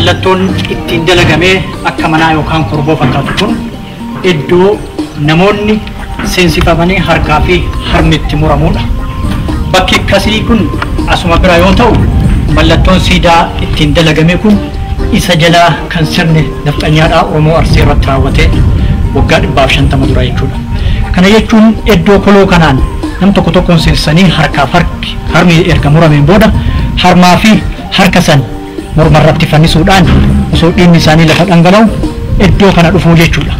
Mallattoon ittiin dalagamee akka manaa yookaan korboo fakkaatu kun iddoo namoonni seensifamanii harkaa fi harmi itti muramudha. Bakki akkasii kun asuma bira yoo ta'u, mallattoon siidaa ittiin dalagame kun isa jalaa kan sirni nafxanyaadhaa Oromoo Arsii irratti raawwate waggaa 150 dura jechuudha. Kana jechuun iddoo koloo kanaan nam tokko tokkoon seensisanii harkaaf harki harmi erga murameen booda harmaa fi harka san mormarratti fannisuudhaan osoo dhiigni isaanii lafa dhangala'u iddoo kana dhufuu jechuudha.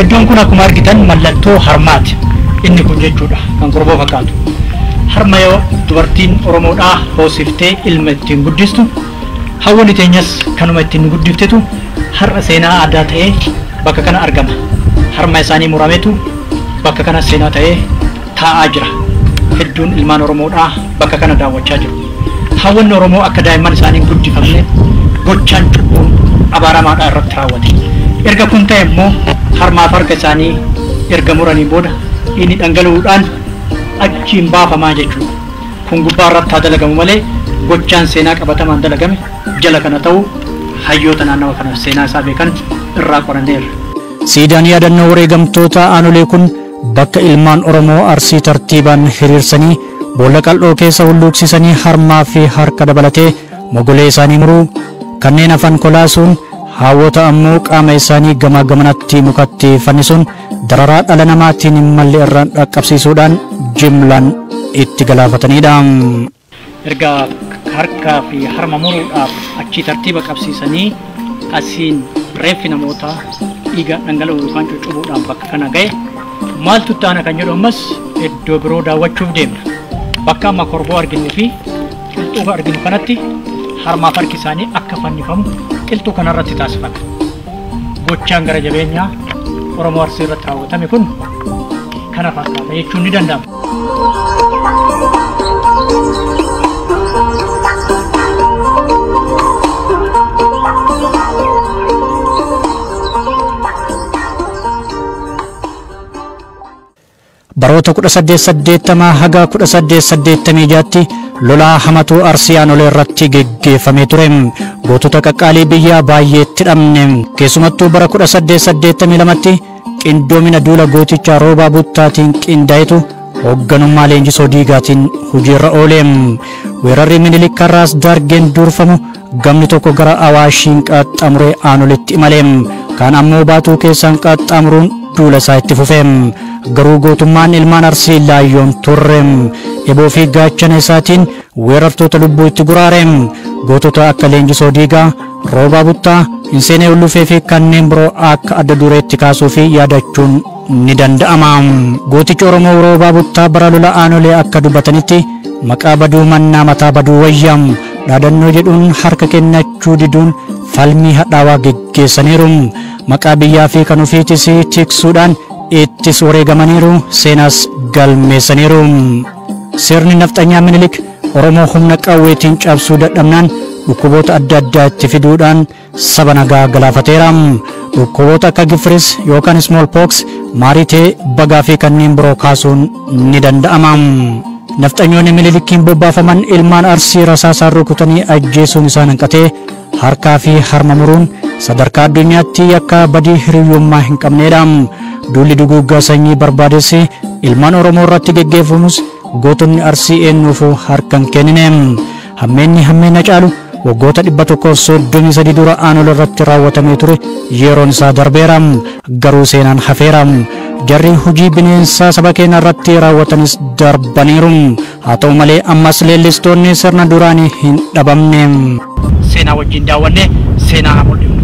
Iddoon kun akkuma argitan mallattoo harmaati. Inni kun jechuudha kan korboo fakkaatu. Harma yoo dubartiin Oromoodhaa hoosiftee ilma ittiin guddistu, hawwanni teenyas kanuma ittiin guddiftetu har'a seenaa aadaa ta'ee bakka kana argama. Harma isaanii murametu bakka kana seenaa ta'ee taa'aa jira. Hedduun ilmaan Oromoodhaa bakka kana daawwachaa jiru. Hawwanni Oromoo akka daa'imman isaanii hin guddifamne gochaan cubbuun abaaramaadhaa irratti raawwate. Erga kun ta'e immoo harmaaf harka isaanii erga muranii booda inni dhangala'uudhaan achiin baafamaa jechuudha. Kun gubbaa irratti haa dalagamu malee gochaan seenaa qabatamaan dalagame jala kana ta'uu hayyoota naannawa kana seenaa isaa beekan irraa qoranneerra. Siidaan yaadannoo wareegamtoota aanolee kun bakka ilmaan Oromoo Arsii tartiibaan hiriirsanii boolla qal'oo keessa hulluuqsisanii harmaa fi harka dabalatee mogolee isaanii muruu, kanneen hafan kolaasuun, haawwota ammoo qaama isaanii gamaa gamanatti mukatti fannisuun dararaa dhala namaatiin hin malle irraan dhaqqabsiisuudhaan jimlaan itti galaafatanidha. Erga harkaa fi harma muruudhaaf achii tartiiba qabsiisanii asiin reeffi namootaa dhiiga dhangala'uu yookaan cuccubuudhaan bakka kana ga'e maaltu itti aana kan jedhu ammas iddoo biroo daawwachuuf deemna. Bakka amma korboo arginuu fi qilxuu arginu kanatti harmaaf harki isaanii akka fannifamu qilxuu kanarratti taasifama. Gochaan gara jabeenyaa Oromoo Arsii irratti raawwatame kun kana fakkaata jechuun ni danda'ama. Baroota 1880 haga 1886tti lolaa hamatuu Arsii aanolee irratti geggeeffamee ture. Gootota qaqqaalii biyyaa baay'eetti dhabne. Keessumattuu bara 1882tti qindoomina duula gooticha Roobaa Buttaatiin qindaa'etu hoogganummaa Leenjisoo Diigaatiin hojiirra oole. Weerarri Minilik Raas Daargeen durfamu gamni tokko gara Awaashiin qaxxaamuree aanoletti imale. Kaan ammoo Baatuu keessaan qaxxaamuruun duula isaa itti fufe. Garuu gootummaan ilmaan Arsii laayyoon turre. Eboo fi gaachana isaatiin weerartoota lubbuu itti guraare. Gootota akka Leenjisoo Diigaa, Roobaa Buttaa, Hinseenee Ullufee fi kanneen biroo akka adda dureetti kaasuu fi yaadachuun ni danda'ama. Gootichi Oromoo Roobaa Buttaa bara lola aanolee akka dubbatanitti maqaa baduu mannaa mataa baduu wayyam dhaadannoo jedhuun harka kennachuu diduun falmii hadhaawaa geggeessaniiru. Maqaa biyyaa fi kan ofiitis tiksuudhaan ittis wareegamaniiru, seenaas galmeessaniiru. Sirni nafxanyaa Minilik Oromoo humna qawweetiin cabsuu dadhabnaan dhukkuboota adda addaa itti fiduudhaan saba nagaa galaafateera. Dhukkuboota akka gifiris yookaan smallpox, maaritee, bagaa fi kanneen biroo kaasuun ni danda'ama. Nafxanyoonni Minilikiin bobbaafaman ilmaan Arsii rasaasaan rukutanii ajjeesuun isaan hanqatee harkaa fi harma muruun sadarkaa addunyaatti yakka badii hiriyyummaa hin qabneedha. Duulli duguuggaa sanyii barbaadesse ilmaan Oromoo irratti geggeeffamus gootonni Arsii eenyuufuu harka hin kennine. Hammeenni hammeenya caalu waggoota 133 dura aanola irratti raawwatamee ture yeroon isaa darbeera. Garuu seenaan hafeera. Jarri hojii bineensaa saba keenya irratti raawwatanis darbaniiru. Haa ta'u malee ammas leellistoonni sirna duraanii hin dhabamne. Seenaa wajjin daawwannee seenaa haa mul'ifnu.